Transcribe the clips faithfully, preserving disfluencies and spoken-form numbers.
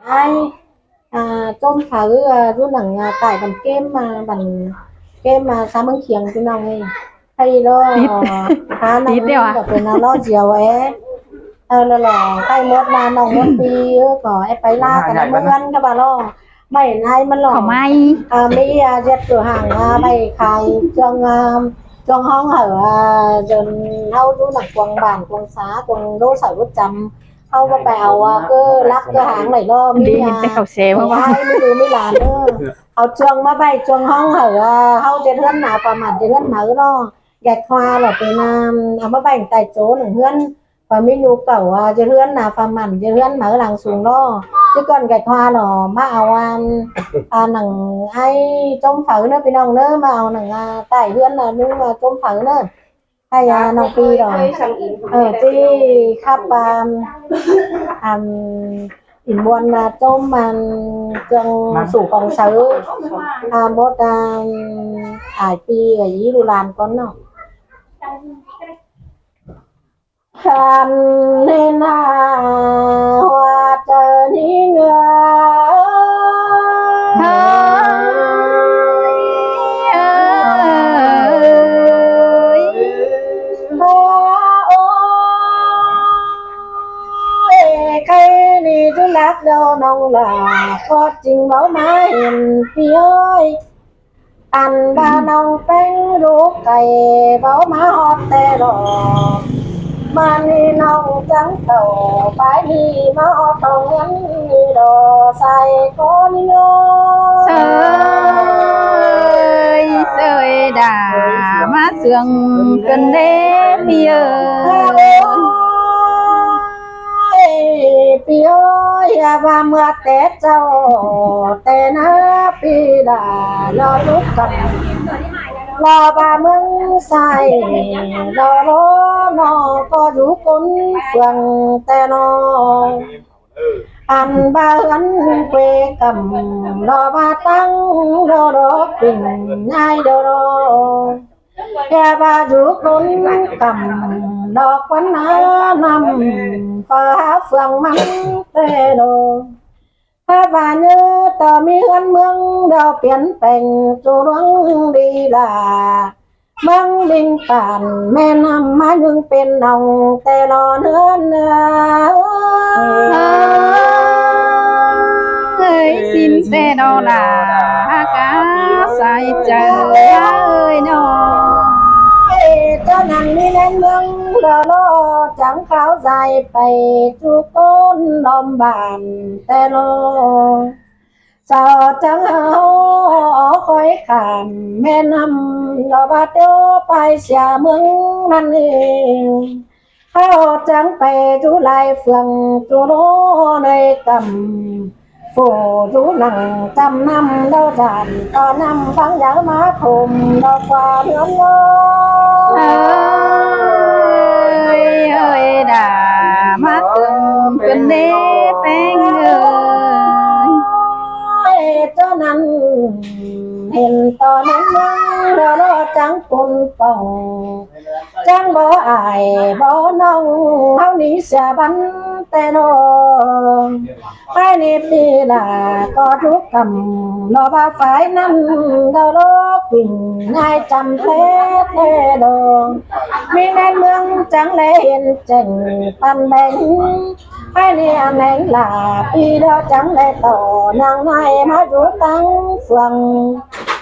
Ai, à, ꞌchốm phaư, à, dú nẳng, à, tải bản kêm, à, bản kêm, à, xã ꞌMướng Khiêng ꞌpi ꞌnọng ꞌnị. Hay lo, tít, à, tít ꞌnị ꞌcọ pên, à, lo diêu é. Ờ, lo lo, khay ꞌmốt ꞌna ꞌnọng ꞌmốt ꞌpi, ơ, ꞌcọ é pay ꞌla, ꞌcọ ꞌnặn ꞌmá ꞌngớn ꞌcọ ꞌva lo. ꞌMạy ꞌnị ꞌmắn lo. Khảu ꞌmạy. À, ꞌmí, à, ꞌdệt ꞌcọ hang, à, ꞌmạy khai, ꞌchương, à, ꞌchương ꞌhóng hảư, à, dơn ꞌháu dú nẳng cuông bản, cuông xã, cuông đô sảu đú chăm. ꞌHáu ꞌcọ pay au, à, ꞌcọ lắc ꞌcọ hang ꞌnị lo, ꞌmí, đi, à, té khảu xe ꞌmá ꞌva ai ꞌmí đu ꞌmí lan ꞌnớ. Au ꞌchương ꞌmá ꞌvạy ꞌchương ꞌhóng hảư, à, ꞌháu ꞌdệt ꞌhướn ꞌná pha mẳn ꞌdệt ꞌhướn máư lo. Gạch hoa lo pên, à, au ꞌmá ꞌvạy ꞌtoi ꞌchớ nẳng ꞌhướn. Pha ꞌmí ꞌnhụ cảu, à, ꞌdệt ꞌhướn ꞌná pha mẳn ꞌdệt ꞌhướn máư lăng sung lo. Chứ ꞌcọn gạch hoa lo ꞌmá au, à, à, nẳng ai ꞌchốm phaư ꞌnớ ꞌpi ꞌnọng ꞌnớ, ꞌmá au nẳng, à, tải ꞌhướn, à, ꞌnung, à, ꞌchốm phaư ꞌnớ. Hay, à, ꞌnọng ꞌpi lo. Ờ, ꞌchí khắp, à, à, ỉn ꞌmuôn, à, ꞌchốm, à, ꞌchương sủ khong sáư, à, ꞌmốt, à, ải ꞌpi, à, ꞌí đu lan ꞌcốn ꞌnớ. Khăn nên, à, hoa trời ní ngờ. Ơi, ơi. Ơ, ôi, khay ꞌnị dú lắc đâu ꞌnọng lả, có ching báu ꞌmá hên ꞌpi ơi. Ăn ꞌva ꞌnọng ꞌpéng đu khay báu ꞌmá ꞌhọt ꞌtẹ lo. ꞌMắn ꞌnị ꞌnọng chắng tảu pay ꞌnị ꞌmá ꞌhọt ꞌtong ꞌngớn ꞌnị lo sai ꞌcọ ꞌnị lo. Sơi, sơi đa ꞌmá sương cơn đêm ꞌnị ơi. Ôi, ꞌpi ơi, à, ꞌva ꞌmưa Tết chảu ꞌtẹ ꞌná ꞌpi đa lo dú căm lo ꞌva ꞌmướng sai lo lo ꞌnọ ꞌcọ dú ꞌcốn phường ꞌtẹ lo. Ăn ꞌva ꞌhướn quê căm lo ꞌva tắng lo lo quỳnh ꞌnhai lo lo. Kẻ ꞌva dú ꞌcốn căm lo quán ná năm phở há phường ꞌmắn ꞌtẹ lo. Há ꞌva ꞌnhớ ꞌtọ ꞌmí ꞌhướn ꞌmướng lo piến peng ꞌchu ꞌluống đi lả. ꞌMướng Bình Bản ꞌmen năm ꞌmá ꞌnưng pên ꞌnọng ꞌtẹ lo ꞌhướn. Ơi, sim ꞌtẹ lo lả há cá sai chaư ơi ꞌnọ. Ê, ꞌchớ ꞌnặn ꞌmí ꞌnén ꞌmướng lo lo chắng kháo dai pay ꞌchu ꞌcốn ꞌlóm bản ꞌtẹ lo. Sau chắng ꞌháu ók khói khảm ꞌmen năm lo ꞌva ꞌtiếu pay sia ꞌmướng ꞌnặn ê. ꞌHáu chắng pay dú lai phường ꞌchu ꞌnô ꞌnọi căm. Phủ dú nẳng chăm năm ꞌlẹo dản ꞌto năm ꞌváng dáo ꞌmá khôm lo ꞌquá ꞌhướn ꞌnớ. Ơi, ơi, đa ꞌmá sương cơn đêm ꞌpéng ơi. Ê, ꞌchớ ꞌnặn hên ꞌto ꞌnặn ꞌmướng lo lo chắng pun pong. Chắng báu ải báu ꞌnọng ꞌháu ꞌnị sia bắn ꞌtẹ lo. Ái ꞌnị ꞌpi lả ꞌcọ dú căm lo ꞌva phái ꞌnặn lo lo quỳnh ꞌnhai chăm ꞌtẹ ꞌtẹ lo. ꞌMí ꞌnén ꞌmướng chắng lé hên chẻng păn beng. Ái ꞌnị ăn ꞌnéng lả ꞌpi lo chắng lé ꞌtọ ꞌnăng ꞌnhai ꞌmá dú táng phường.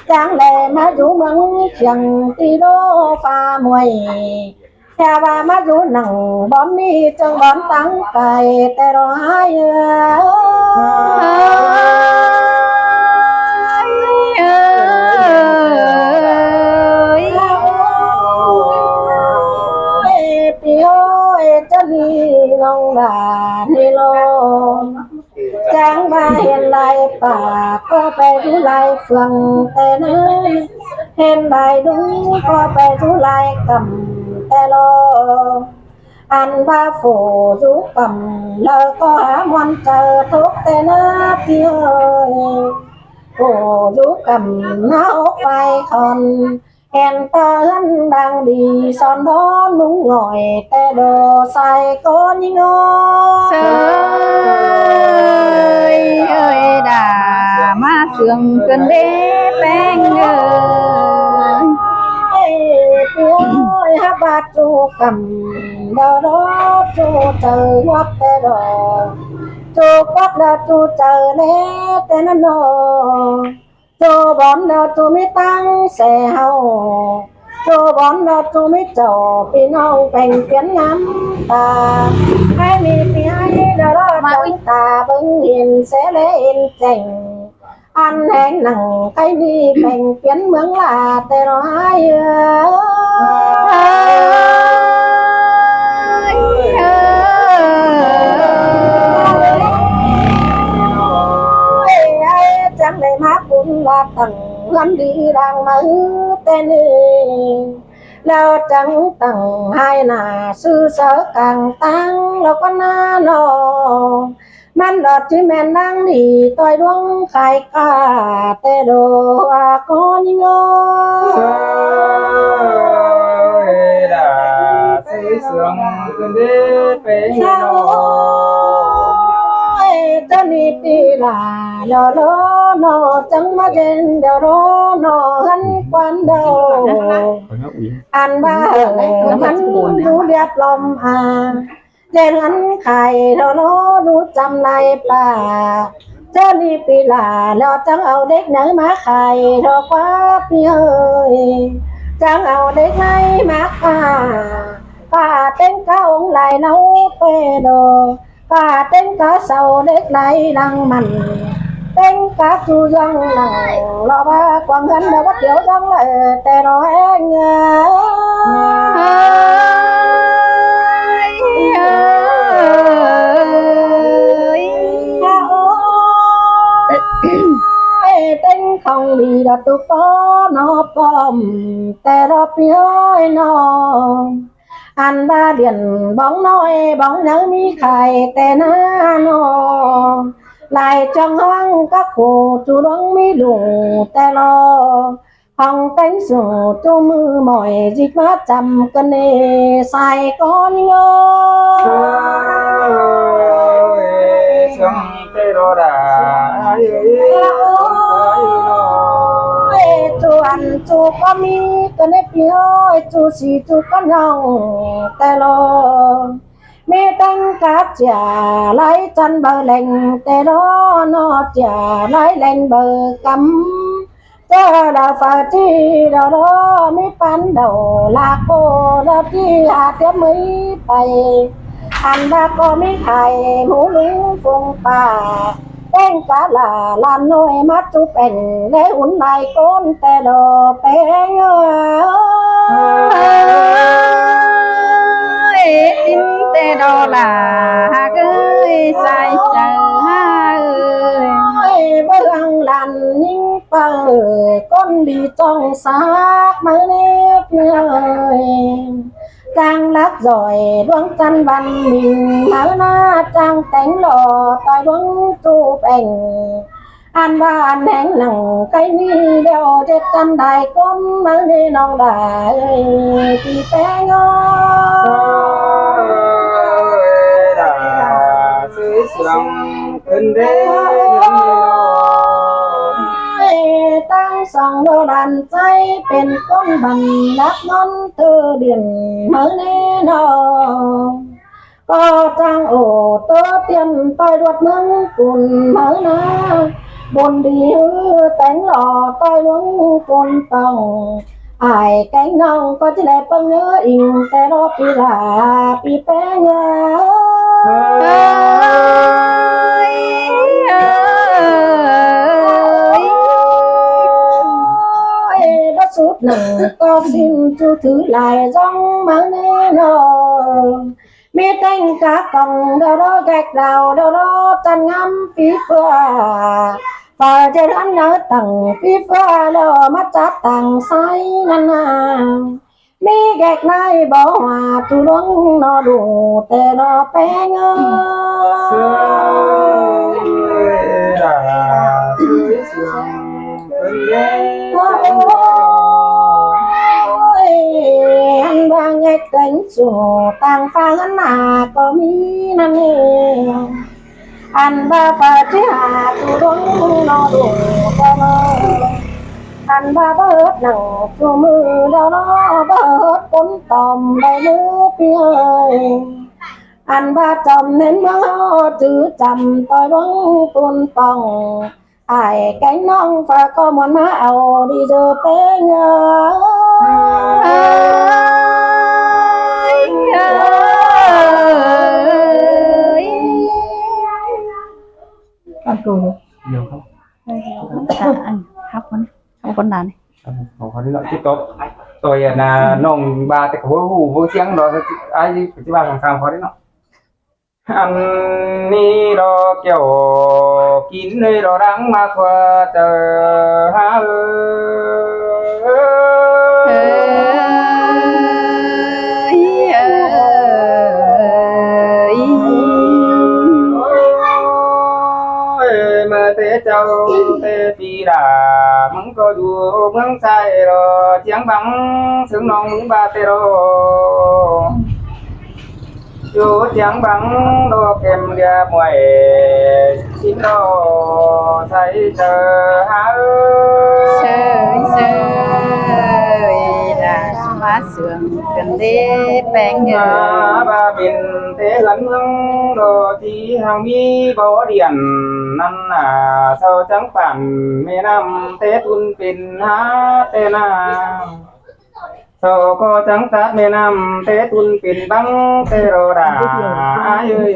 Chắng lé ꞌmá dú ꞌmướng Khiêng ti đô pha muối. Kẻ ꞌva ꞌmá dú nẳng bón ꞌnị chắng bón táng cai ꞌtẹ lo ái ơi. Ơi, pi ơi, ꞌchớ ꞌnị ꞌnọng đa ꞌnị lo. Chắng ꞌva hên lai pả ꞌcọ pay dú lai phường ꞌtẹ ꞌnớ. Hên lai đúng ꞌcọ pay dú lai căm ꞌtẹ lo. Ăn ꞌva phủ dú căm lỏ ꞌcọ hák ꞌmuôn chaư thốc ꞌtẹ ꞌnớ ꞌpi ơi. Phủ dú căm ꞌná ốc phai khon. Hên ꞌtoi ꞌhướn đang đi son đón ꞌmướng ꞌnọi ꞌtẹ lo sai ꞌcốn ꞌnhính ơi. Sơi, Sương cơn đế peng ơi. Ơi, pi ơi, hák bát ꞌchu căm, đau đớn ꞌchu chaư ꞌhuác ꞌtẹ đo. ꞌChu ꞌhuác đa ꞌchu chaư ꞌlé ꞌtẹ ꞌnặn ꞌnọ. ꞌChu bón đa ꞌchu ꞌmí ꞌtáng ꞌsẹ ꞌháu. ꞌChu bón đa ꞌchu ꞌmí chảu ꞌpi ꞌnọng peng piến ngắm ta. Hái ꞌmí pi hái đa đo ꞌmá chắng ta bớng hên ꞌsé ꞌlé hên chẻng. Ăn ꞌhéng nẳng khay ꞌmí peng piến ꞌmướng ꞌlạ ꞌtẹ ꞌnọ hái ơi. Ơi, ơi, chắng đảy ꞌmá cun ꞌva tẳng ꞌhướn đi đang máư ꞌtẹ ꞌnị. ꞌLẹo chắng tẳng ꞌhại nả ꞌsứ sáư cang ꞌtáng ꞌlẹo ꞌquá ꞌna ꞌnọ. ꞌMắn đọt ꞌchí ꞌmen ꞌnáng đi ꞌtoi ꞌluống khai ca ꞌtẹ đo ꞌa ꞌcọ ꞌnhính ơi. Sơi đa sơi sương cơn đế peng ꞌnọ. Ơi, ꞌchớ ꞌnị ꞌpi ꞌlạ đa đo ꞌnọ chắng ꞌmá ꞌdệt đa đo ꞌnọ ꞌhướn ꞌquán đaư. Ăn ꞌva ꞌhới ꞌmắn ꞌdu điếp ꞌlóm a. ꞌDệt ꞌhướn khai đa đo ꞌdu chăm lai pla. ꞌChớ ꞌnị ꞌpi ꞌlạ đa chắng au đếc ꞌnhới ꞌmá khai đa ꞌquá ꞌpi ơi. Chắng au đếc ꞌnhới ꞌmá ca. Ca ꞌtếng cá ống lai ꞌnáo ꞌtẹ đo. Ca ꞌtếng cá sau đếc lai lăng mẳn. ꞌTếng cá ꞌchu ꞌdong lăng ꞌlọ ꞌva quảng ꞌhướn đa ꞌquá thiếu ꞌdong lai ꞌtẹ đo ꞌhéng ơi. Ơi, ơi. Ơi, ꞌtếng khong đi đa ꞌtu ꞌpó ꞌnọ pom ꞌtẹ đo ꞌpi ơi ꞌnọ. Ăn ꞌva điện bóng ꞌnọi bóng ꞌnhới ꞌmí khai ꞌtẹ ꞌna ꞌnọ. Lai chong ꞌhuáng cá khổ ꞌchu ꞌluống ꞌmí ꞌlụk ꞌtẹ lo. Khong ꞌtếng sủ ꞌchu ꞌmự ꞌmọi ꞌdệt ꞌmá chăm cơn ê sai ꞌcọ ꞌnhính ơi. Sương ꞌtẹ đo đa. Ơi, ꞌchu ăn ꞌchu ꞌcọ ꞌmí cơn ê ꞌpi ơi, ꞌchu sí ꞌchu ꞌcọ ꞌnọng ꞌtẹ lo. ꞌMí ꞌtếng cá chia lai chăn báu leng ꞌtẹ đo ꞌnọ chia lai leng báu căm. ꞌChớ đa phaư ꞌchí đa đo ꞌmí pán đaư ꞌlạ ꞌcọ đa ꞌchí ha thiếp ꞌmí pay. Ăn ꞌva ꞌcọ ꞌmí khai mú lú phung pà. ꞌTếng cá ꞌlạ ꞌlan ꞌnọi ꞌmá ꞌchu peng ꞌlé hún lai ꞌcốn ꞌtẹ đo peng ơi. Ơi, ꞌsịn ꞌtẹ đo ꞌlạ ꞌhặc ơi, sai chaư ꞌhặc ơi. Ơi, báu hăng ꞌlan ꞌnhính pay ơi, ꞌcốn đi ꞌchong sác máư ꞌnị ꞌpi ơi. Chang lác doi ꞌluống chăn văn minh máư ꞌna chang téng lo ꞌtoi ꞌluống ꞌchu peng. Ăn ꞌva ăn ꞌhéng nẳng khay ꞌnị ꞌlẹo ꞌdệt chăn đai ꞌcốn máư ꞌnị ꞌnọng đa ơi ꞌpi peng ơi. Sơi đa sơi sương cơn đế. Ơi, ꞌtáng song đo đàn cháy pên ꞌcốn bằng lác ngón thư điển máư ꞌnị ꞌnọ. ꞌCọ chang ổ tớ tiên ꞌtoi ꞌluột ꞌmướng cun máư ꞌna. Bôn đi ꞌhứ téng lo ꞌtoi ꞌluống cun tong. Ải kéng ꞌnọng ꞌcọ ꞌchí đảy ꞌpơng ꞌnớ inh ꞌtẹ đo ꞌpi ꞌlạ ꞌpi peng ơi. Ơi, ơi. Ơi, báu sút nẳng ꞌcọ ꞌsịn ꞌchu thứ lai ꞌdóng máư ꞌnị ꞌnọ. ꞌMí ꞌtếng cá cong đa đo ghẹc đao đa đo chăn ngắm phí ꞌphưa. Phaư ꞌdệt ꞌhướn ꞌnhới tẳng phí ꞌphưa ꞌlẹo ꞌmá chát tẳng sai ꞌnặn ꞌna. ꞌMí ghẹc ꞌnái báu hua ꞌchu ꞌluống ꞌnọ ꞌlụk ꞌtẹ đo peng ơi. Sương đa sơi sương cơn đế. Ôi, ăn ꞌva ghẹc kéng sủ tang pha ꞌhướn ꞌna ꞌcọ ꞌmí ꞌnặn ê. Ăn ꞌva phaư ꞌchí ha ꞌchu ꞌluống ꞌnọ ꞌlụk ꞌtẹ Ăn ꞌva bớt nẳng ꞌchu ꞌmự đao lo bớt ꞌcốn tỏm đảy ꞌnứ ꞌpi ơi. Ăn ꞌva chom ꞌnến ꞌmướng ꞌháu chứ chăm ꞌtoi ꞌluống ꞌtun pong. Ải kéng ꞌnọng ꞌphạ ꞌcọ ꞌmuôn ꞌmá au đi ꞌdớ ꞌpéng ơi. Ăn cô. Nhiều không? Ăn hấp con, hấp con đàn đi. Ăn, không, không, nó tiếp tục. Tôi là ꞌnọng ꞌva ꞌtẹ ꞌcọ ꞌhụ ꞌhụ ꞌsiếng đó, ai chứ ꞌva sẵn sàng khó đấy nó. Ăn ꞌnị đó kiểu kín ꞌnị đó đang ꞌmá khua ꞌtớ hả ơi. Ơi, ꞌmá ꞌtẹ chảu ꞌtẹ ꞌpi đa, ꞌmướng ꞌcọ dú ꞌmướng sai đó, chiếng băng, sướng ꞌnọng ꞌmướng ꞌva ꞌtẹ đó. Dú chiếng băng đó kem lia muối, ꞌsịn đó sai ꞌtớ hả ơi. Sai, sai, đa ꞌmá sướng ꞌcốn đé ꞌpéng ơi. ꞌVa pên ꞌtẹ ꞌhướn ꞌmướng đó ꞌchí hăng ꞌmí bó điện ꞌnặn ꞌnạ, sau chắng pản ꞌmé ꞌnặm ꞌtẹ ꞌtun pên hả ꞌtẹ ꞌnạ. Sau ꞌcọ chắng tát ꞌmé ꞌnặm ꞌtẹ ꞌtun pên băng ꞌtẹ đó đa ai ơi.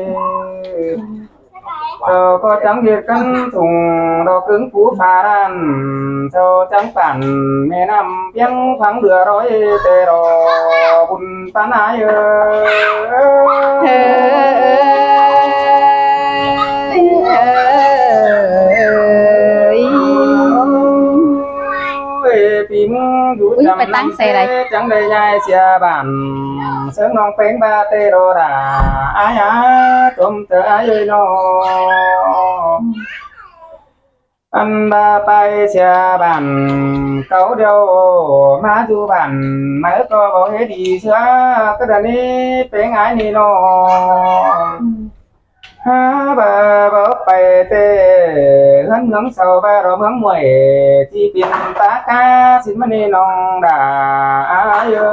Sau ꞌcọ chắng ꞌdệt căn sung đó cứng phú phá đan. Sau chắng pản ꞌmé ꞌnặm piếng phắng đưa ꞌrói ꞌtẹ đó bun pán ai ơi. Ôi, ꞌpi ꞌmướng dú Ui, chăm phải tăng ꞌnặm xe đấy. ꞌTẹ chắng đảy ꞌnhại sia bản. Sướng ꞌnọng ꞌpéng ꞌva ꞌtẹ đó đa ai á, chôm ꞌtớ ai ơi nó. Ăn ꞌva pay sia bản cáu điêu ꞌmá dú bản, ꞌmá ꞌcọ báu ꞌhế đi sia, ꞌcọ đa ꞌnị ꞌpéng ai ꞌnị nó. Hả ꞌva báu pay ꞌtẹ ꞌhướn ꞌmướng sau ꞌva đó ꞌmướng muối, ꞌchí pên pá cá ꞌsịn ꞌmá ꞌnị ꞌnọng đa ai ơi.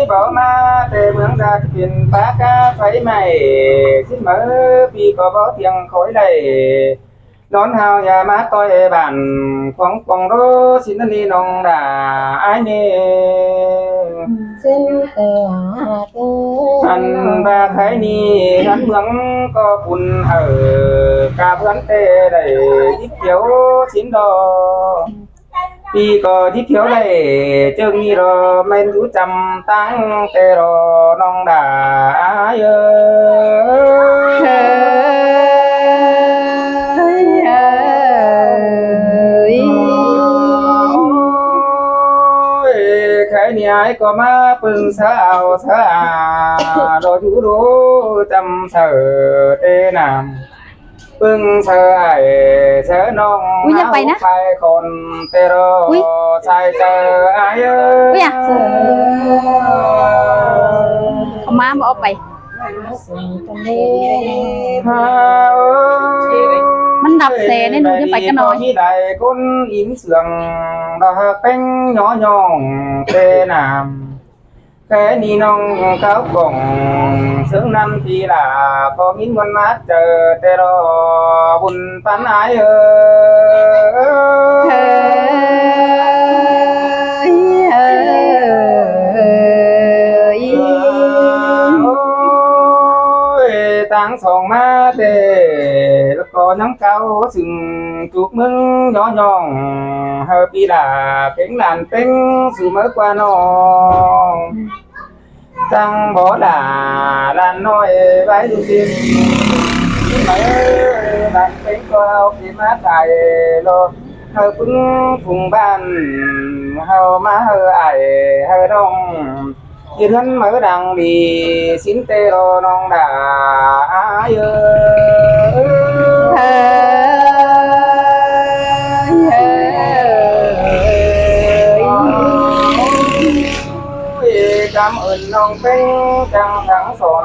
Báu ꞌmá ꞌtẹ ꞌmướng đa pên pá cá pháy mảy, ꞌsịn ꞌmá ꞌpi ꞌcọ báu thiêng khói đảy. Nón hao nhà má ꞌtoi bản, quăng quăng đố ꞌsịn ꞌnị ꞌnọng đa ai ꞌnị. Ăn ꞌva khái ꞌnị ꞌhướn ꞌmướng ꞌcọ pun hảư, cá ꞌhướn ꞌtẹ đảy díp thiếu ꞌsịn đó. ꞌPi ꞌcọ díp thiếu đảy, ꞌchương ꞌnị đó ꞌmen dú chăm tang ꞌtẹ đó ꞌnọng đa ai ơi. Ôi, khái ꞌnị ai ꞌcọ ꞌmá ꞌpứng saư ao saư a, đó dú đố chăm saư ꞌtẹ ꞌnặm. ꞌPứng saư ai saư ꞌnọng Ui, nhắc ꞌva pay ꞌnớ. Pay khon ꞌtẹ đó Ui. Sai ꞌtớ ai ơi. Ui à. Không má mà ốp pay. Hả ơi. ꞌMắn đặp xe nên nó nhớ pay cái nói. Đi đảy ꞌcốn ín sương đó ꞌpéng nhó nhóng ꞌtẹ ꞌnặm. Khái ꞌnị ꞌnọng cáo cỏng sướng ꞌnặn ꞌpi đa, ꞌcọ ꞌmí ꞌmuôn ꞌmá ꞌtớ ꞌtẹ đó bun pán ai ơi. Ôi, tang song ꞌmá ꞌtẹ ꞌcọ ꞌnhắng cáo sưng chụp ꞌmướng nhó nhóng, hảư ꞌpi đa kéng lan péng su ꞌmá ꞌquá ꞌnọng. Chắng báu đa lan ꞌnọi ꞌvái dú ꞌsịn. ꞌMá ơi, lan péng ꞌcọ au ꞌpi ꞌmá tai lo. Hảư ꞌpứng phung bản, hảư ꞌmá hảư ai, hảư ꞌnọng. ꞌDệt ꞌhướn ꞌmá đang đi, ꞌsịn ꞌtẹ đó ꞌnọng đa ai ơi. Ôi, cảm ơn ꞌnọng péng chắng sắng son.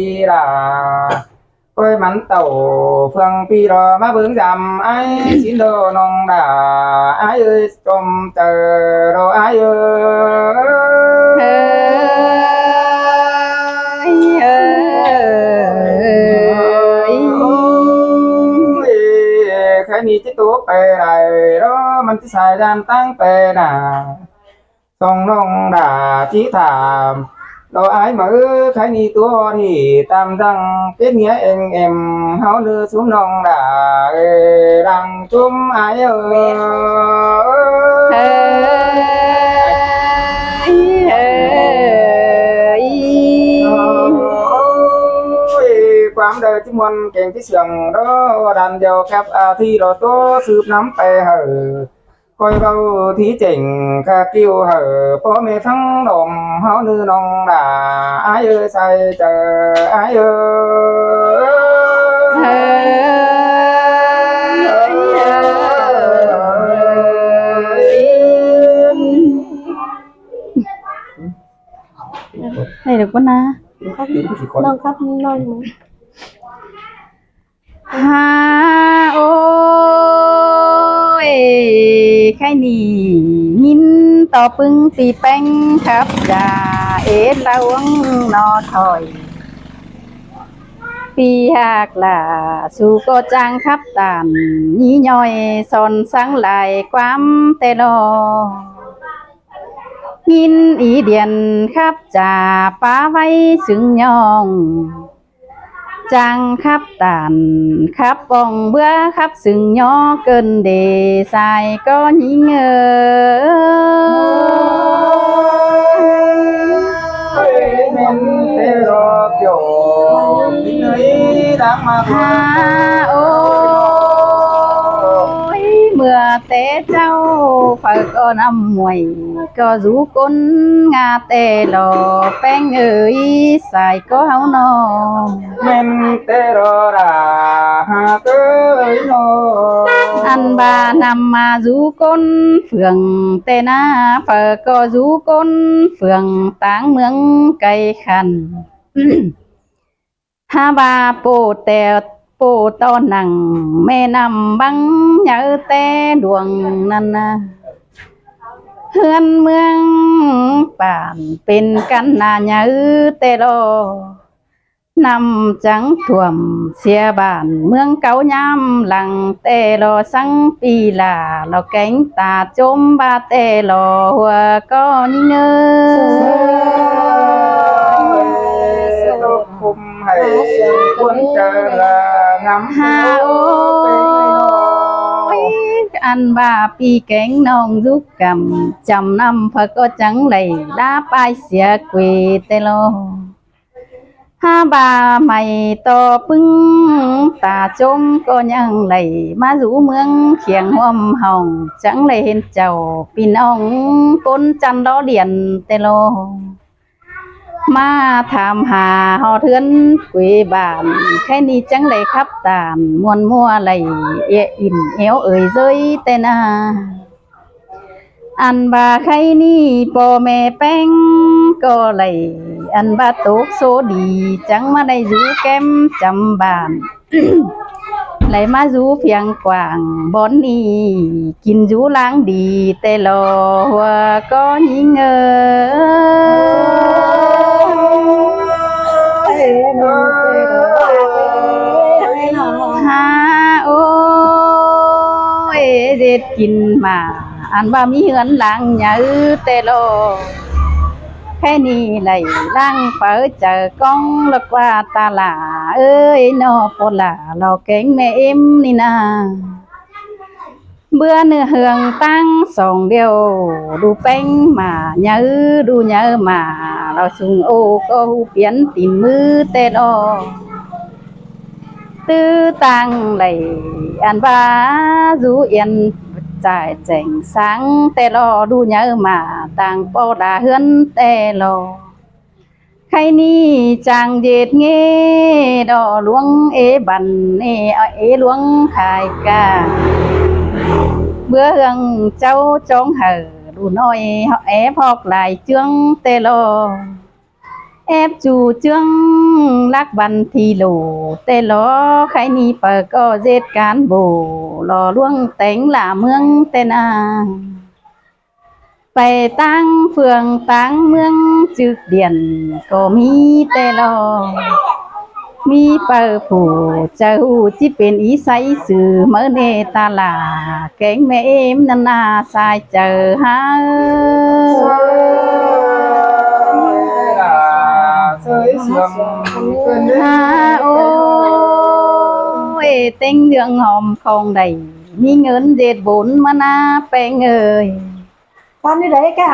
ꞌpi đa. ꞌCoi mẳn tảu phượng ꞌpi lo ꞌmá bớng dăm ải ꞌsịn lo ꞌnọng đa. Ải ơi, chôm chaư lo ải ơi. Ơi, ơi. Ôi, khái ꞌnị ꞌchí tố pay đảy lo, mẳn ꞌchí sai dan ꞌtáng pay đa. Song ꞌnọng đa ꞌchí tham lo ải ꞌmá ơi, khái ꞌnị tua ꞌnị tam dăng pên nghĩa eng em ꞌháu ꞌnư ꞌsúm ꞌnọng đa ơi, đang chôm ải ơi. Ôi, ꞌquám đaư ꞌchí ꞌmuôn keng ꞌchí sương lo, đan điêu khép a thi lo tua sứp nắm pay hảư. ꞌCoi báu thi chẻng ꞌkhạ ꞌkiu hảư ꞌpo ꞌme ꞌphắng đom ꞌháu ꞌnư ꞌnọng đa. Ải ơi, sai chaư ải ơi. Này được ꞌquá na. ꞌNọng khắp ꞌnọng. Ha, ôi, khái ꞌnị ꞌnghín tó ꞌpứng ꞌpi ꞌpéng khắp đa, ê ta uống nó thôi. ꞌPi ꞌhặc lả, su ꞌcọ chắng khắp tản, ꞌnị ꞌnọi son sắng lai ꞌquám ꞌtẹ lo. ꞌNhín ꞌí điên khắp chả pá ꞌvạy sưng ꞌnhọng, chắng khắp tản, khắp ꞌpong bứa khắp sưng ꞌnhó ꞌcợn đê sai ꞌcọ ꞌnhính ơi. Hả ôi, ꞌmưa té ꞌchạu phaư ꞌcọ ꞌnặm muối ꞌcọ dú ꞌcốn ꞌngá ꞌtẹ lo ꞌpéng ơi, sai ꞌcọ ꞌháu ꞌnọ. ꞌMen ꞌtẹ lo đa hả ơi ꞌnọ. Ăn ꞌva ꞌnặm ꞌmá dú ꞌcốn phượng ꞌtẹ ꞌna, phaư ꞌcọ dú ꞌcốn phượng táng ꞌmướng cai khăn. Hả ꞌva ꞌpộ ꞌtẹ ꞌpộ ꞌto nẳng ꞌme ꞌnặm băng nháư ꞌtẹ luông ꞌnặn ꞌna. ꞌHướn ꞌmướng bản pên căn ꞌna nháư ꞌtẹ lo. ꞌNặm chắng thuôm sia bản ꞌmướng cáu ꞌnhám lăng ꞌtẹ lo sắng ꞌpi lả lo kéng ta ꞌchốm ꞌva ꞌtẹ lo ꞌhua ꞌcọ ꞌnhính ơi. Hả ôi, ăn ꞌva ꞌpi kéng ꞌnọng dú căm chăm ꞌnặm phaư ꞌcọ chắng đảy đá ꞌpai sia quê ꞌtẹ lo. Hả ꞌva ꞌmạy ꞌto ꞌpứng ta ꞌchốm ꞌcọ ꞌnhắng đảy ꞌmá dú ꞌmướng khiêng ꞌhuôm hỏng, chắng đảy hên chảu ꞌpi ꞌnọng ꞌcốn ꞌchăn ló điên ꞌtẹ lo. ꞌMá tham hả ꞌhọt ꞌhướn quê bản, khay ꞌnị chắng đảy khắp tản muôn ꞌmua đảy ỉn éo ới ꞌdới ꞌtẹ ꞌna. Ăn ꞌva khay ꞌnị ꞌpo ꞌme ꞌpéng ꞌcọ đảy, ăn ꞌva tốc số đi chắng ꞌmá đảy dú kém chăm bản. Đảy ꞌmá dú phiêng quảng bón ꞌnị, kin dú ꞌláng đi ꞌtẹ lo ꞌhua ꞌcọ ꞌnhính ơi. Hả ôi, ꞌdệt kin ꞌmá ăn ꞌva ꞌmí ꞌhướn ꞌláng nháư ꞌtẹ lo. Khay ꞌnị đảy ꞌláng phaư chaư ꞌcóng lốc ꞌva ta lả ơi ꞌnọ, ꞌpo lả lo kéng ꞌme ꞌếm ꞌnị ꞌna. Bứa ꞌnư ꞌhướng ꞌtáng song điêu, đu ꞌpéng ꞌmá nháư, đu nháư ꞌmá lo sung ô ꞌcọ ꞌhụ piến tin ꞌmứ ꞌtẹ lo. ꞌTứ ꞌtáng đảy ăn ꞌva dú yên chải chẻng sáng ꞌtẹ lo, đu nháư ꞌmá tang ꞌpo đa ꞌhướn ꞌtẹ lo. Khay ꞌnị chang ꞌdệt ꞌnghế đo luống ế băn ế, ế luống khai ca. Bứa ꞌhướng ꞌchạu chóng hảư đu ꞌnọi ép ꞌhọt lai ꞌchương ꞌtẹ lo. Ép ꞌchu ꞌchương lắc băn thi lổ ꞌtẹ lo. Khay ꞌnị phaư ꞌcọ ꞌdệt cán bộ lo luống téng lả ꞌmướng ꞌtẹ ꞌna. Pay ꞌtáng phường ꞌtáng ꞌmướng ꞌchự điển ꞌcọ ꞌmí ꞌtẹ lo. ꞌMí phaư phủ chaư ꞌhụ ꞌchí pên ꞌí sáy sư ꞌmá ꞌnê ta lả kéng ꞌme ꞌếm ꞌnặn ꞌna sai chaư hả. Hả ôi, ꞌtếng ꞌlương hom khong đảy ꞌmí ꞌngớn ꞌdệt bốn ꞌmá ꞌna ꞌpéng ơi. Ăn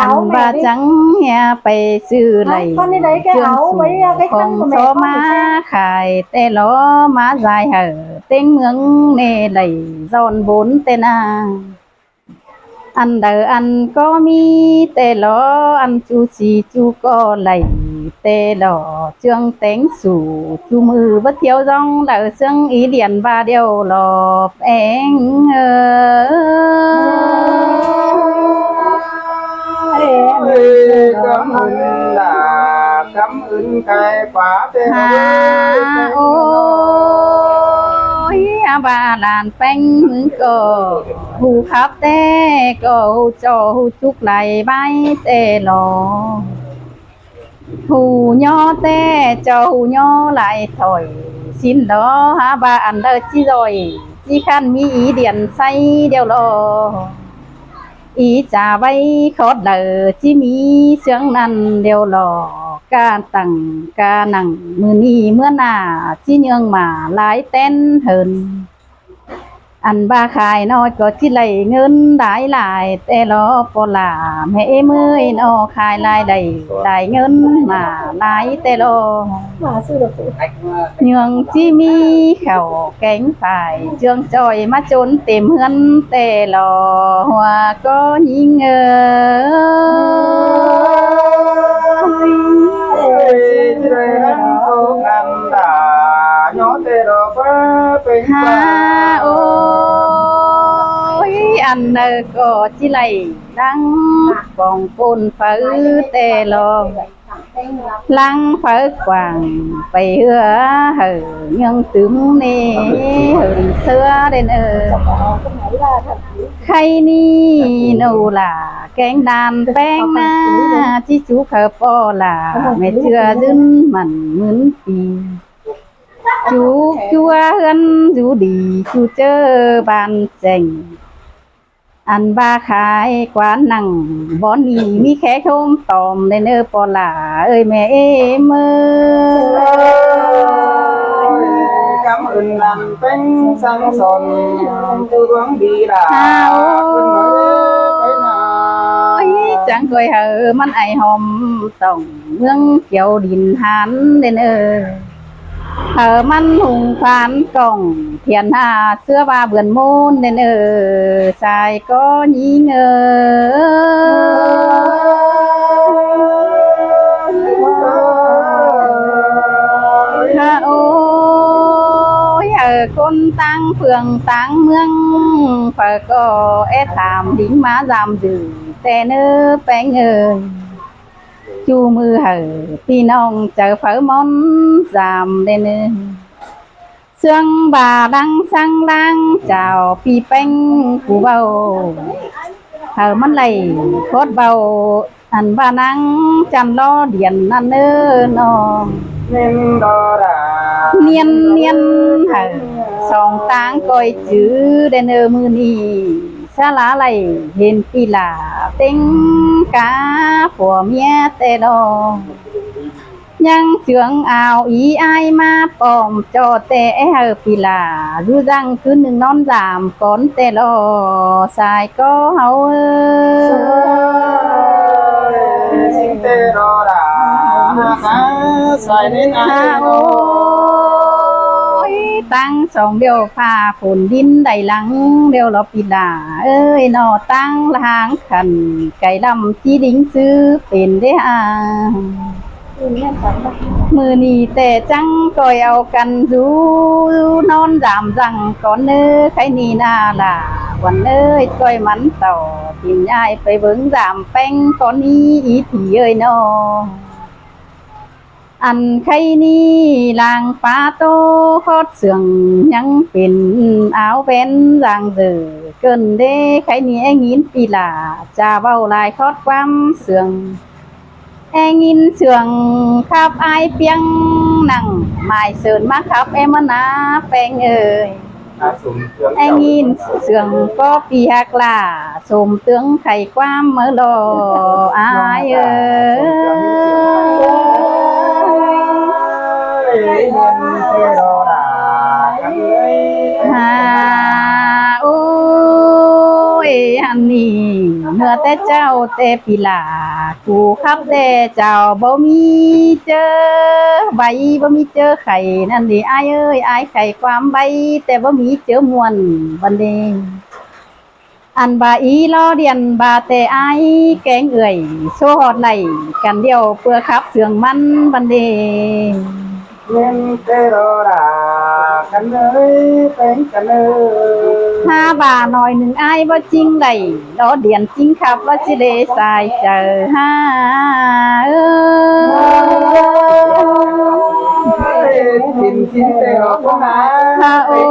ꞌva chắng hia pay sư đảy ꞌchương su khong so ꞌmá khai ꞌtẹ lo ꞌmá dai hảư ꞌtếng ꞌmướng ꞌnê đảy dọn bốn ꞌtẹ ꞌna. Ăn đaư ăn ꞌcọ ꞌmí ꞌtẹ lo, ăn ꞌchu si ꞌchu ꞌcọ đảy ꞌtẹ lo. ꞌChương téng su ꞌchu ꞌmự báu thiêu ꞌdóng đaư ꞌsướng ꞌí điên ꞌva điêu lo ꞌpéng ơi. Cắm ưn là cắm ưn cái khóa ꞌtẹ. Hả ôi, ꞌva lan ꞌpéng ꞌmướng ꞌcọ ꞌhụ khắp ꞌtẹ ꞌcọ ꞌhụ ꞌchọ ꞌhụ chúc lai ꞌvái ꞌtẹ lo. ꞌHụ ꞌnhó ꞌtẹ ꞌchọ ꞌhụ ꞌnhó lai thỏi sín lo, hák ꞌva ăn đaư ꞌchí ꞌdội, ꞌchí ꞌkhặn ꞌmí í điên sáy điêu lo. Í chả ꞌvạy khót đaư ꞌchí ꞌmí ꞌsướng ꞌnặn điêu lo. Cá tẳng cá nẳng ꞌmự ꞌnị ꞌmứa nả ꞌchí ꞌnhương ꞌmá lai ꞌtén hên. Ăn ꞌva khai ꞌnọi ꞌcọ ꞌchí đảy ꞌngớn lai lai ꞌtẹ lo ꞌpo lả. ꞌMẹ ꞌếm ơi ꞌnọ, khai lai đảy lai ꞌngớn ꞌmá lai ꞌtẹ lo. ꞌNhương ꞌchí ꞌmí khảu kéng phải ꞌchương ꞌchoi ꞌmá ꞌchốn têm ꞌhướn ꞌtẹ lo. ꞌHua ꞌcọ ꞌnhính ơi. Ơi, ꞌchí đảy ꞌhăn sô căn đả, ꞌnhó ꞌtẹ lo ꞌpá pêng. Hák ơi, ăn đaư ꞌcọ ꞌchí đảy lăng pong ꞌpốn phaư ꞌtẹ lo. Lăng phaư quảng pay ꞌhứa hảư ꞌnhương tứm ꞌnị hên ꞌsứa đen ơi. Khay ꞌnị ꞌnụ lả kéng đan ꞌpéng ꞌná, ꞌchí chú kha ꞌpo lả ꞌmẹ ꞌchưa dưn mẳn ꞌmứn pi. Chú ꞌchua ꞌhướn dú đi, chú ꞌchớ ban chẻng. Ăn ꞌva khai quán nẳng bón ꞌnị ꞌmí khék ꞌhôm tỏm đen ơ ꞌpo lả ơi ꞌmẹ ꞌếm ơi. Cắm ơn đàn ꞌpéng sáng son, tu bướng đi đà. Hák ơi, chắng ꞌcoi hảư ꞌmắn ải hòm tỏng ꞌmướng kiêu đin hán đen ơ. Hảư ꞌmắn hung phán cỏng thiện hà ꞌsứa ꞌva bươn ꞌmôn đen ơ. Sai ꞌcọ ꞌnhính ơi. Hák ơi, hảư ꞌcốn ꞌtáng phường ꞌtáng ꞌmướng, phaư ꞌcọ é tham đính ꞌmá dăm dử ꞌtẹ ꞌnớ ꞌpéng ơi. ꞌChu ꞌmự hảư ꞌpi ꞌnọng chaư phaư ꞌmón dăm đen ơi. ꞌSướng ꞌva lăng săng lăng chảu ꞌpi ꞌpéng cu ꞌvạu, hảư ꞌmắn đảy khót ꞌvạu ăn ꞌva ꞌnáng chăn lo điên ꞌnặn ơ ꞌnọng. ꞌNiên ꞌniên hảư song ꞌtáng ꞌcoi chứ đen ơ ꞌmự ꞌnị. Sa lá đảy hên ꞌpi lả ꞌtếng cá phua ꞌmía ꞌtẹ lo. ꞌNhắng ꞌchương ao í ải ꞌmá pom ꞌchọ ꞌtẹ é hảư ꞌpi lả dú dăng ꞌcứn ꞌnưng ꞌnón dăm cón ꞌtẹ lo. Sai ꞌcọ ꞌháu ơi. Hák ơi, ꞌtáng song điêu pha phôn đin đảy lăng điêu lo ꞌpi lả ơi ꞌnọ. ꞌTáng ꞌla háng khăn cai lăm ꞌchí đính ꞌsứ pên đé ha. ꞌMự ꞌnị ꞌtẹ chắng ꞌcoi au căn dú ꞌnón dăm dăng cón ơ. Khay ꞌnị ꞌna lả quăn ơi, ꞌcoi mẳn tảu tin ải pay bớng dăm ꞌpéng cón ꞌnị ꞌí ꞌpi ơi ꞌnọ. Ăn khay ꞌnị lăng pá ꞌtố khót sương ꞌnhắng pên áo ꞌvén dang dở cơn đé. Khay ꞌnị é ꞌnghín ꞌpi lả chả ꞌvạu lai khót ꞌquám sương. É ꞌnghín sương khắp ải ꞌpiếng nẳng mai sơn ꞌmá khắp é ꞌmá ná ꞌpéng ơi. É ꞌnghín sương ꞌcọ ꞌpi ꞌhặc lả sôm tướng khay ꞌquám máư lo ải ơi. Hák ơi, hăn ꞌnị ꞌmưa té ꞌchạu ꞌtẹ ꞌpi lả cu khắp ꞌtẹ chảu báu ꞌmí ꞌchớ ꞌvạy, báu ꞌmí ꞌchớ khay ꞌnặn đi ải ơi. Ải khay ꞌquám ꞌvạy ꞌtẹ báu ꞌmí ꞌchớ muôn băn đi. Ăn ꞌva í lo điên ꞌva ꞌtẹ ải kéng ưởi sô ꞌhọt đảy căn điêu ꞌpưa khắp sương ꞌmắn băn đi. Hák ꞌva ꞌnọi ꞌnưng ải báu ꞌchính đảy lo điên ꞌchính khắp báu ꞌchí đé sai chaư hák ơi. Hák ơi,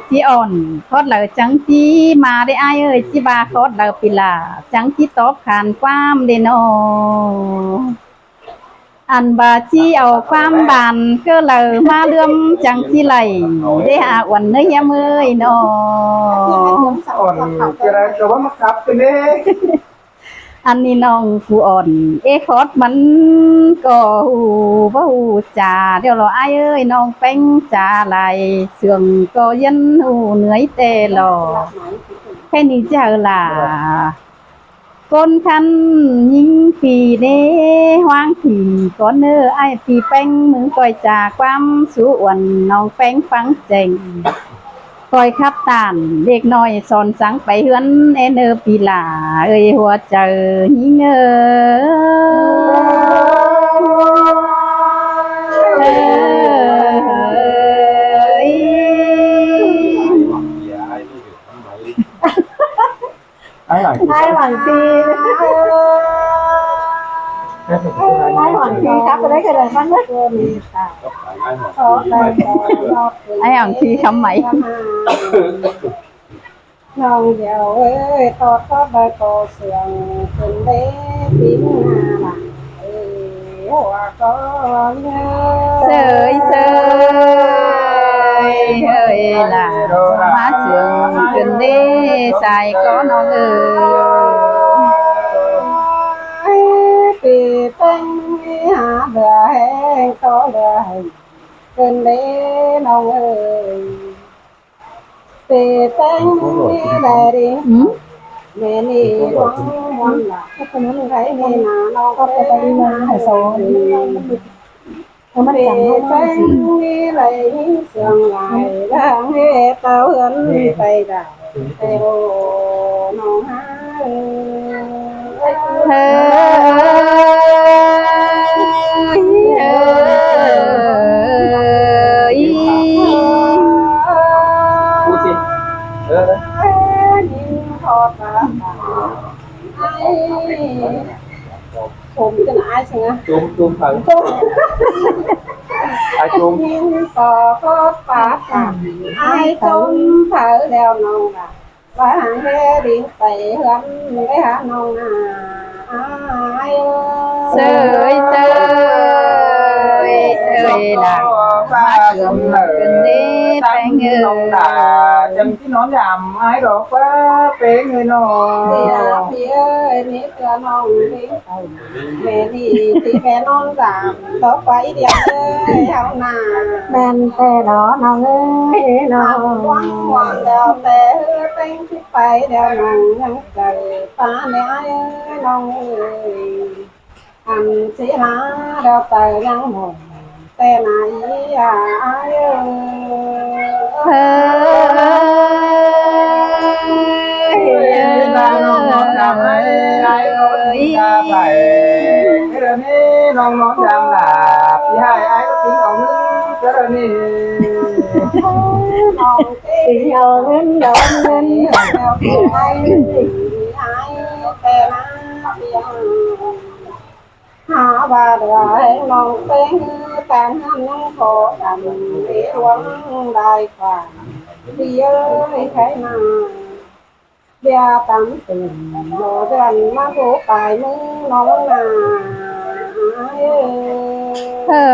ꞌchí ỏn khót đaư chắng ꞌchí ꞌmá đé ải ơi, ꞌchí ꞌva khót đaư ꞌpi lả chắng ꞌchí tóp khan ꞌquám đé ꞌnọ. Ăn ꞌva ꞌchí au ꞌquám bản ꞌcọ ꞌlạ ꞌmá ꞌlưm chắng ꞌchí đảy, đảy hák uôn ꞌnớ hiêm ơi no. Uôn ꞌcọ đảy, ꞌcọ ꞌva ꞌmá khắp ꞌcọ ꞌnị. Ăn ꞌnị ꞌnọng ꞌcọ uôn, ê khót ꞌmắn ꞌcọ ꞌhụ báu ꞌhụ chả, ꞌlẹo lo ải ơi ꞌnọng ꞌpéng chả lai, sương ꞌcọ ꞌdiến ꞌhụ ꞌnưới ꞌtẹ lo. Khay ꞌnị ꞌchí hảư lả ꞌcốn khăn ꞌnhính pi ꞌnê, ꞌhuáng pi ꞌcốn ꞌnớ, ải pi ꞌpéng ꞌmứng ꞌcoi chả ꞌquám sú uôn ꞌnọng ꞌpéng ꞌphắng chẻng. ꞌCoi khắp tản, đếc ꞌnọi son sắng pay ꞌhướn, ên ơ pi lả ơi, hua chaư ꞌnhính ơi. Ải Hoảng Phi. Ải Hoảng Phi khắp ꞌcọ đảy, ꞌcọ đảy ꞌmắn ꞌnớ. Ải Hoảng Phi khắm máy. ꞌNọng Dẻo ơi, tót tót đảy ꞌcọ sương ꞌcứn đế ꞌpính ꞌna lả ơi, hua ꞌcọ ꞌnhính ơi. Sơi sơi ơi, lả ꞌmá sương ꞌcứn đế sai ꞌcọ ꞌnọng ơi. Pi ꞌpéng ꞌnị hả, ꞌlứa ꞌhéng ꞌcọ ꞌlứa ꞌhéng ꞌcứn đế ꞌnọng ơi. Pi ꞌpéng ꞌnị đảy đi. ꞌMẹ ꞌnị ꞌcọ ꞌmuôn lả, ꞌcọ ꞌmắn ꞌcọ ꞌnị ꞌna ꞌnọng ꞌcọ ꞌcọ đảy đi ꞌna ꞌhại sô. Pi ꞌpéng ꞌnị đảy ꞌnhính sương lai, ꞌváng ꞌhế táo ꞌhướn pay đảy, pay ꞌhụ ꞌnọng hả ơi. Hơi, hơi. Ái, chôm ꞌcứn ải sương ꞌnớ. Chôm, chôm phảư. Ái chôm. ꞌNhính ꞌcọ khót pát pát, ái chôm phảư ꞌlẹo ꞌnọng lả. ꞌVa háng ꞌhế đi pay ꞌhướn, đảy hả ꞌnọng ꞌna ải ơi. Sơi sơi ơi, lả ꞌmá sương ꞌcứn đế ꞌpéng ơi. Chắng ꞌchí nón dăm ải đảy ꞌquá ꞌpéng ơi ꞌnọng. Đi ꞌna ꞌpi ơi, ꞌmí ꞌtưa ꞌnọng đi. ꞌMẹ ꞌnị ꞌchí ꞌmẹ nón dăm đảy ꞌquá ꞌí điên ơi, ꞌháu ꞌna. ꞌMen ꞌtẹ lo ꞌnọng ơi ꞌnọng. ꞌMuôn ꞌmuôn ꞌlẹo ꞌtẹ ꞌhứ ꞌpéng ꞌchí pay ꞌlẹo ꞌnọng, ꞌnhắng chaư ꞌpá ꞌnị ải ơi ꞌnọng ơi. Ăn ꞌchí hả ꞌlẹo chaư ꞌnhắng môn ꞌtẹ ꞌna ꞌí hả ải ơi. Hơi, hơi, ꞌnọng nón dăm ải, ải ơi. Cái đợt này ꞌnọng nón dăm lả, ꞌpi ải, ải ꞌcọ ꞌpính au ꞌnưng, cái đợt này. ꞌPính au ꞌnưng, đón ꞌnưng. Ải, ải, ꞌtẹ ꞌna ꞌpi ải. Hả ꞌva đuổi ꞌnọng ꞌpéng ꞌhứ ꞌtan ꞌhướn ꞌnhắng khó khăn, đi ꞌluống đai khoản, ꞌpi ơi, khay ꞌna. ꞌViạk tăm tửng ꞌmo ꞌdươn ꞌmá bố pay ꞌmứng ꞌnọng ꞌna. Hơi, hơi, hơi.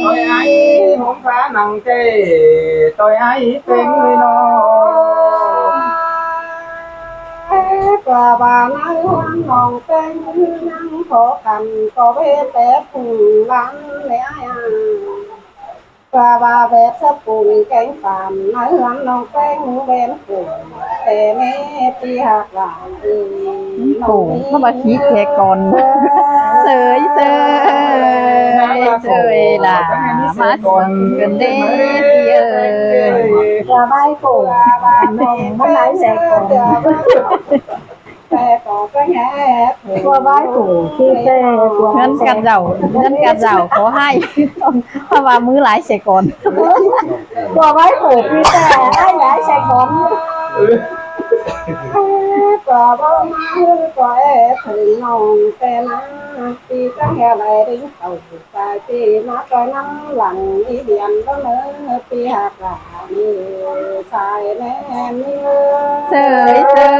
Tôi ải hóng phá nắng chê, tôi ải ꞌpéng ơi ꞌnọng. ꞌVa ꞌva ꞌnớ ꞌhướn ꞌnọng ꞌpéng ꞌnhắng khó khăn, ꞌcọ báu ꞌtẹ phung lăn ꞌlẹo ải à. ꞌVa ꞌva bét sắp phung kéng pam, ꞌnớ ꞌhướn ꞌnọng ꞌpéng ꞌmứng bén phung, ꞌtẹ ꞌnị ꞌpi ꞌhặc lả ơi. Phung, nó ꞌva khí ꞌtẹ cón. Sơi, sơi, sơi lả, ꞌmá sương ꞌcứn đế ꞌpi ơi. ꞌVa bái phung, ꞌnọng ꞌmá lái xe cón. ꞌVa bái phung ꞌpi ꞌtẹ, ꞌnhắng ꞌcặt dảu, ꞌnhắng ꞌcặt dảu khó ꞌhại. ꞌPa ꞌva ꞌmứ lái xe cón. ꞌVa bái phung ꞌpi ꞌtẹ, ải lái xe cón. ꞌVa bái ꞌmá ꞌhứ ꞌcọ é thử ꞌnọng ꞌtẹ ꞌna. ꞌPi chắng heo đảy đính tàu sai ꞌpi ꞌmá ꞌtoi ꞌnắm lăng đi điện đó nớ ꞌpi ꞌhặc lả ꞌnị sai ꞌmen ꞌnị ới. Sơi sơi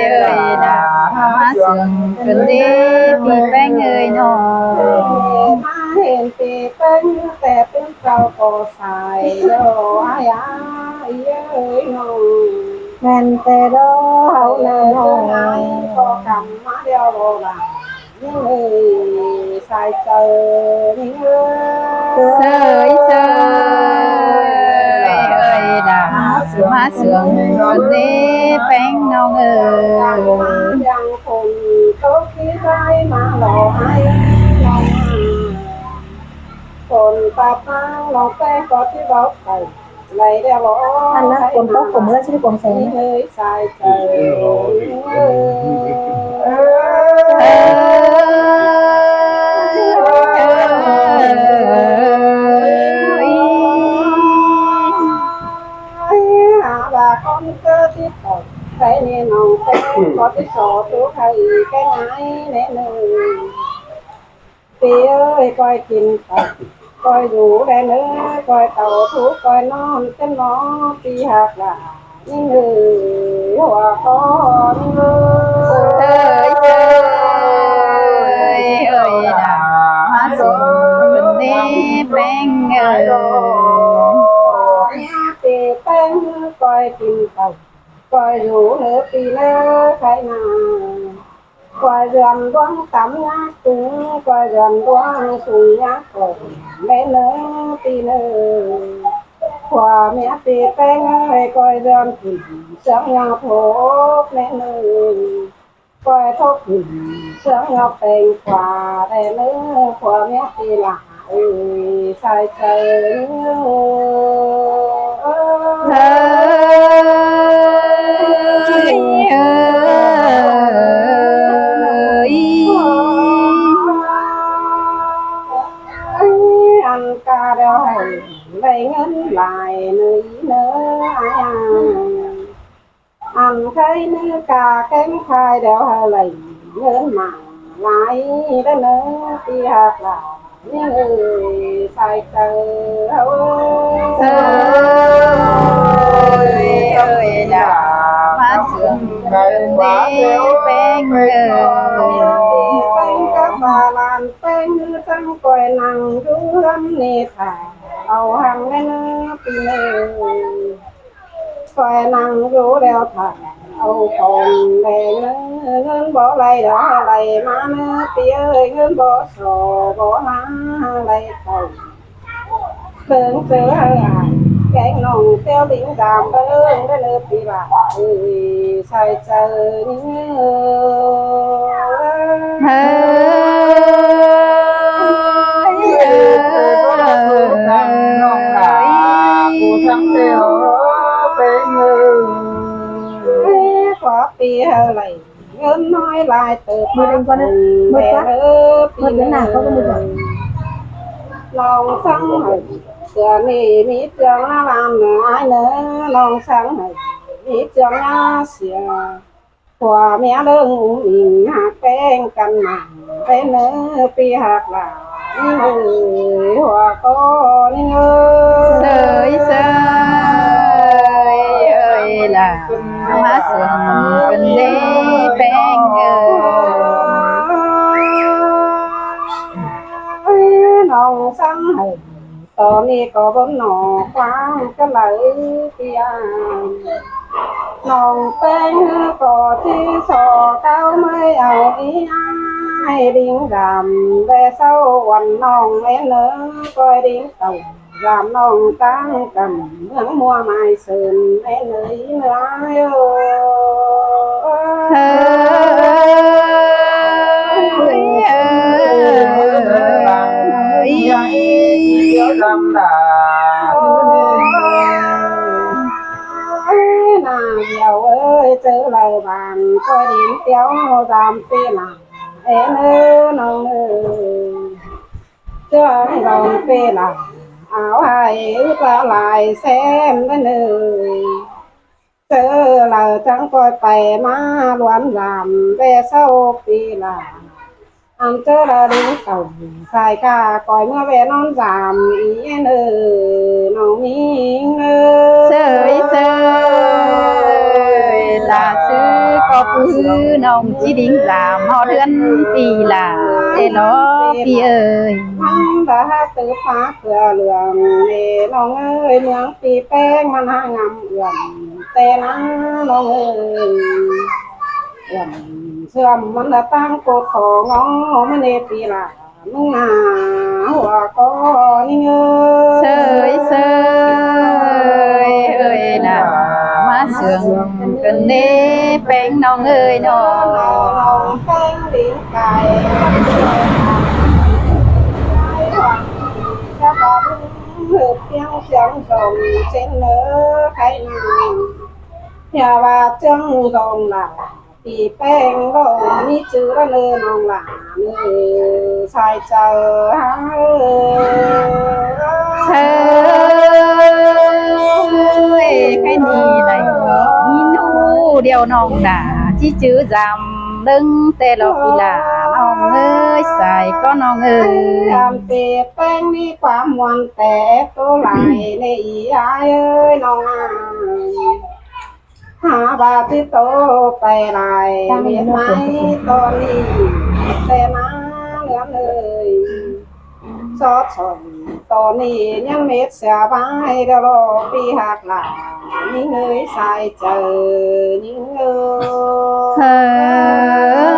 ơi, đả ꞌmá sương cơn đế ꞌpi ꞌpéng ơi nọ. ꞌMá hên ꞌpi ꞌpéng té ꞌpứng sau ꞌcọ sai đo ai ai ới nọ. ꞌMen té đo hảu nơ nọ. ꞌCọ khắm ꞌmá đeo lô đả ꞌnị ới sai chaư ꞌnị ới. Sơi sơi ơi, đả ꞌmá sương cơn đế ꞌpéng ꞌnọng ơi. Khắm ꞌmá đang phôn tốc khi ꞌhại ꞌmá lo ai nọng. Phôn ꞌpặp ꞌmá ꞌnọng ꞌpéng ꞌcọ ꞌchí báu pay. Ăn ꞌnớ, phôn tốc ꞌcọ ꞌmưa ꞌchí đi cuông seng. Ới sai chaư ới. Ới, hả, bà con cứ tiếp tục. Cái này nó cái có cái số thứ hai cái này nè. ꞌPi ơi, ꞌcoi kin tảu, ꞌcoi dú đen ới, ꞌcoi tảu thú, ꞌcoi ꞌnón chén nó, ꞌpi ꞌhặc lả ꞌnị ới, hua ꞌcọ ꞌnị ới. Sơi sơi ơi, đả ꞌmá sương cơn đế ꞌpéng ơi. ꞌPi ꞌpéng ꞌcoi kin tảu, ꞌcoi dú ꞌnớ ꞌpi ꞌnớ khay nả. ꞌCoi dơn ꞌluống tắm nhá túng, ꞌcoi dơn ꞌluống sung nhá cổng, ꞌmen ới ꞌpi ꞌnớ. Khua ꞌmía ꞌpi ꞌpéng ơi, ꞌcoi dơn kỉ sướng nhá thốc, ꞌmen ới. ꞌCoi thốc kỉ sướng nhá ꞌpéng khua đen ới, khua ꞌmía ꞌpi lả ới, sai chaư ới. Ơi, ơi, ăn ca đeo hảư đảy ꞌngớn lai ꞌnớ ới nớ ai à. Ăn khay ꞌnớ ca kéng khai đeo hảư đảy ꞌngớn mả lai đa ꞌnớ ꞌpi ꞌhặc lả ꞌnị ới, sai chaư ới. Sơi ơi, đả ꞌmá sương cơn đế ꞌpéng ơi. ꞌPéng cắp ꞌva lan ꞌpéng chắng ꞌcoi nẳng dú ꞌhướn ꞌnị thả au hăng ꞌmen ới ꞌpi ꞌnớ. ꞌCoi nẳng dú đeo thả au khong đen ới, ꞌngớn báu đảy đeo đảy ꞌmá ꞌnớ ꞌpi ơi, ꞌngớn báu so báu ꞌmá đảy tảu. Tớng ꞌchớ hảư ải kéng ꞌnọng ꞌteo đính dam bớng đa ꞌnớ ꞌpi lả ới, sai chaư ới. Ơi, ơi, ơi. Khua ꞌpi ꞌhư đảy ꞌngớn ꞌnọi lai tớp. Mưa đêm qua đấy, mưa quá. Mưa thế nào, có cái mưa rồi. ꞌNọng sắng hảư ꞌtưa ꞌnị ꞌmí ꞌchương ꞌná ꞌlam ꞌnớ ai ꞌnớ, ꞌnọng sắng hảư ꞌmí ꞌchương ꞌná sia. Khua ꞌmía ꞌlớng ung ing ꞌhặc ꞌpéng căn mả, ꞌpéng ꞌnớ ꞌpi ꞌhặc lả ꞌnị ới, hua ꞌcọ ꞌnị ới. Sơi sơi ơi, đả ꞌmá sương cơn đế ꞌpéng ơi. ꞌNọng sắng hảư ꞌto ꞌnị ꞌcọ bón nỏ quang cá lai ꞌpi à. ꞌNọng ꞌpéng ꞌcọ ꞌchí so cáo ꞌmới au ꞌnị ai đính dam ꞌvẹ ꞌsáo uôn ꞌnọng ꞌmen ới, ꞌcoi đính tảu dam ꞌnọng ꞌtáng căm ꞌmướng ꞌmua mai sơn ꞌmen ới ꞌnớ ai ơi. Ơi, ơi, ơi. Nả ꞌlẹo ơi, ꞌchớ lai vang ꞌcoi đính ꞌteo dam ꞌpi lả ꞌnớ ꞌnọng ơi. ꞌChớ dam ꞌpi lả au hảư ứt ꞌva lai ꞌsém ꞌnớ ới. ꞌChớ lai chắng ꞌcoi pay ꞌmá ꞌluống dam ꞌvẹ ꞌsáo ꞌpi lả Ăn ꞌchớ đa đính tỏng sai ca coi ꞌmưa ꞌvẹ ꞌnón dam ꞌí ꞌnớ ꞌnọng ꞌmí ꞌnớ. ꞌSới ꞌsới, ta ꞌsứ ꞌcọ ꞌpứng ꞌnọng ꞌchí đính dam ꞌhọt ꞌhướn ꞌpi ꞌlạ, ê lo ꞌpi ơi. ꞌMắn đa hák tứ phá ꞌcứa lương ê ꞌnọng ơi, ꞌmướng ꞌpi ꞌpéng ꞌmắn hák ngắm ươn ꞌtẹ ꞌnớ ꞌnọng ơi. Ươn ꞌsướng ꞌmắn đa ꞌtáng ꞌcột khó ngó ꞌmắn ê ꞌpi ꞌlạ. ꞌMứng ꞌna hua ꞌcọ ꞌnị ꞌnớ. ꞌSới ꞌsới ơi, ꞌlạ ꞌmá sương cơn ꞌnê ꞌpéng ꞌnọng ơi ꞌnọ. ꞌNọng ꞌpéng đính cai. Chắc là hương ꞌpiếng ꞌchương dòng trên nớ khay ꞌnạ. Nhà bà ꞌchương dòng là ꞌpi ꞌpéng ꞌlạ ꞌmí ꞌchư ꞌlạ ꞌnớ ꞌnọng ꞌlạ ꞌnớ sai chaư hả. ꞌSới ơi, khay ꞌnị đảy ꞌmí ꞌnụ điêu ꞌnọng đa ꞌchí ꞌchư dam ꞌlớng ꞌtẹ lo ꞌpi ꞌlạ ꞌnọng ơi, sai ꞌcọ ꞌnọng ơi. Dam ꞌpi ꞌpéng ꞌmí ꞌquám muôn ꞌtẹ ꞌtố lai ꞌnị ꞌí ái ơi ꞌnọng ơi. Hả bà tí tô pay lai mệt mỏi ꞌtố ꞌnị ꞌtẹ ꞌnớ ꞌlươn ơi. Sót sỏi ꞌtố ꞌnị ꞌnhắng mệt sia ꞌvái ꞌlẹo lo ꞌpi ꞌhặc ꞌlạ ꞌnhính ơi sai chaư ꞌnhính ơi. ꞌSới ơi.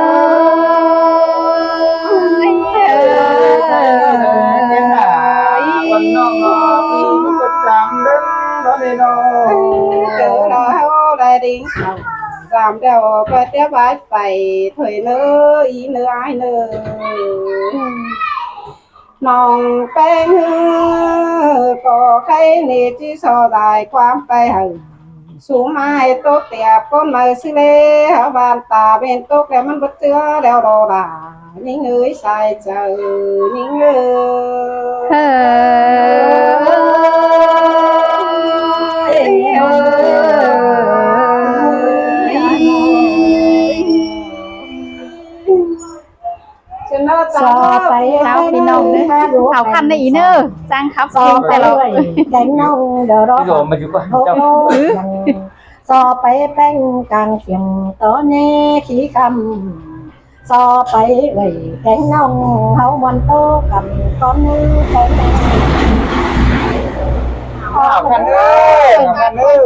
Chớ là háo lai đính dam ꞌlẹo ꞌcọ ꞌtẹ ꞌvái pay thôi ꞌnớ ꞌí ꞌnớ ái ꞌnớ. ꞌNọng ꞌpéng ꞌcọ khay ꞌnị ꞌchí so đai ꞌquám pay hảư. Sú mai ꞌtố tiệp ꞌcốn mai ꞌsứ ꞌlé hả, ban ta bên ꞌtố ꞌlẹo ꞌmắn bớt ꞌchưa ꞌlẹo lo đa ꞌnhính ơi sai chaư ꞌnhính ơi. So pay khắp ꞌpi ꞌnọng ꞌnớ, khắp khăn ꞌnị ꞌnớ, sang khắp so pay ꞌlẹo. Kéng ꞌnọng đa ꞌlọ. Ví dụ mà chịu quá. Hô, hô. So pay ꞌpéng cang xiếng ꞌtố ꞌnê khí khăm. So pay ơi kéng ꞌnọng háo muôn ꞌtố căm con ꞌnư kéng. Khăn ơi, khăn ơi.